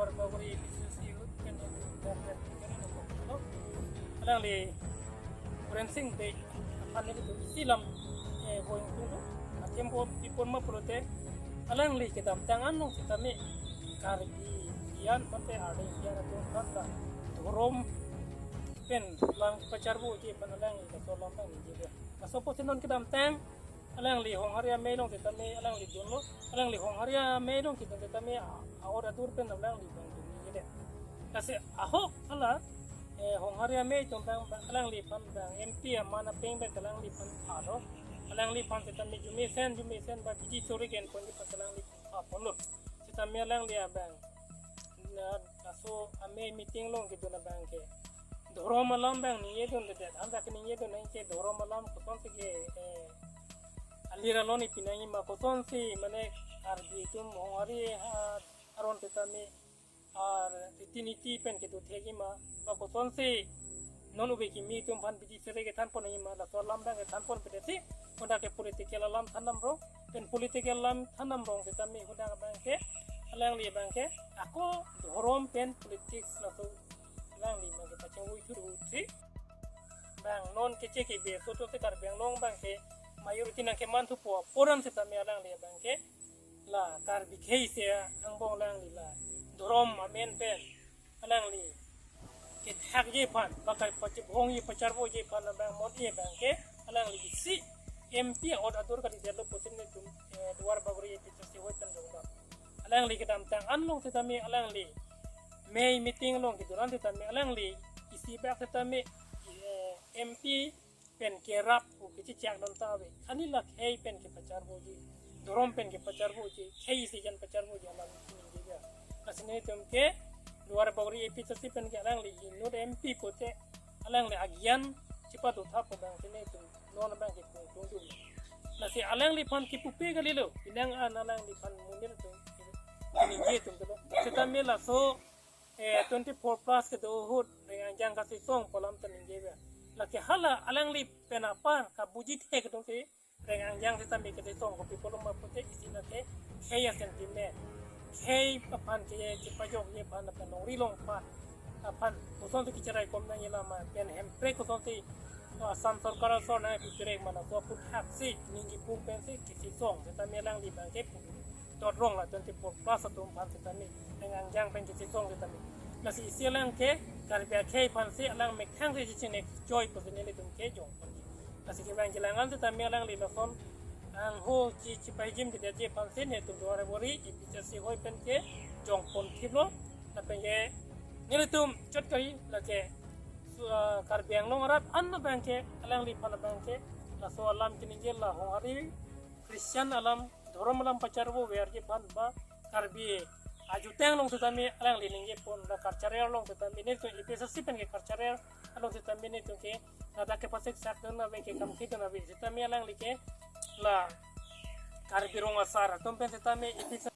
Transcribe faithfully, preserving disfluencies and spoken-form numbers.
Duar Bagori A P C C youth pen dak dak kene no ko. Alangli Puren Sing Bey aphan nelitum isi lam, eh, going to do. Athempo pi pon ma pulote alangli kedamtang anong sitame Karbi an mate ardi an atum aphan ta dhorom pen lang pacharboji aphan alangli laso alam abang ningje. Laso apotsi non kedamtang alangli Honghari amei along sitame alangli dunlo, alangli Honghari amei along kedun sitame a, a-ot adur pen alangli abang dun ningjedet. Lasi ahok hala, eh, Honghari amei atum abang, abang alangliphan abang M P aman apeng abang alangliphan alo, alangliphan sitame jumesen jumesen ba bidi sori ken ponji aphan alangliphan aponlo. Sitame alangli abang na laso amei meeting along kedun abang ke dhorom alam abang ningjedundedet. Anta keningjedun nang ke dhorom alam kosonsi ke, eh, alir alon ipinangji ma, kosonsi mane Karbi atum Honghari ha aron sitame ar riti niti pen kedo thekji ma, ba kosonsi non ove kimi atum aphan bidi sere kethan ponnangji ma, laso alam abang kethan ponpedetsi, hadak ke political alam than damrong, pen political alam than damrong sitame hadak abang ke alangli abang ke ako dhorom pen politics laso alangli abang ke pachengvoi thurutsi. Abang non keche kebe so to te Karbi Anglong abang ke majority nangkeman thupo aporan sitame alangli abang ke la Karbi khei isi angbong alangli la dhorom amen pen alangli kethakji aphan, ba kai pachibhongji pacharboji aphan abang mon-e abang ke alangli isi M P a-ot adur kalidetlo putin nelitum, eh, Duar Bagori A P C C hoi pen jongdam. Alangli kedamtang anong sitame alangli mei meeting along kedun an sitame alangli isi bak sitame, eh, M P pen kerap pu kechechak dam ta ave. Ani la khei pen kepacharboji, dhorom pen kepacharboji, khei isi jan pacharboji alam ningje ya. Lasi nelitum ke Duar Bagori A P C C pen ke alangli inut M P pute alangli agyan chepadotha pu abang si nelitum non abang ke pung tung dun. Lasi alangliphan kipupe kalilo, pinang an alangliphan monit atum, ningje atum tulo. Sitame laso, eh, twenty-four plus kedo ahut Reng Angjang kachesong pu alam ta ningje ya. Lake hala alangli pen apar kabuji thek atum si Reng Angjang sitame kachesong, kopi pulo ma pute isi lake khei a-sentiment, khei aphan ke chepajokji aphan, aphan longri longpat aphan kosonsi kecheraikom nangji alam pen Hemprek kosonsi, uh, Assam Sorkar asor nangpiperek ma laso aputhaksi ningje pung pensi kachesong sitame alangli abang ke pu dodrong la twenty-four plus atum aphan sitame, Reng Angjang pen kachesong sitame. Lasi isi alang ke Karbi akhei aphansi alang methang si chechine choi pusi nelitum ke jongpon. Lasi kevang kelang an sitame alangli lason angho chi chipahijimdedetji aphansi nelitum Duar Bagori A P C C hoi pen ke jongpon thiplo. Lapen ke nelitum chot kali lake, su-, ah, Karbi Anglong arat an abang ke alangliphan abang ke laso alam keningje la Honghari Christian alam, dhorom alam pacharbo verji aphan ba Karbi ajutang along sitame alangli ningje pon, la cultural along sitame nelitum A P C C pen ke cultural along sitame nelitum ke ladak kepasik sak dun ave, kekam thek dun ave sitame alangli ke la Karbi Rong Asar atum pen sitame A P C C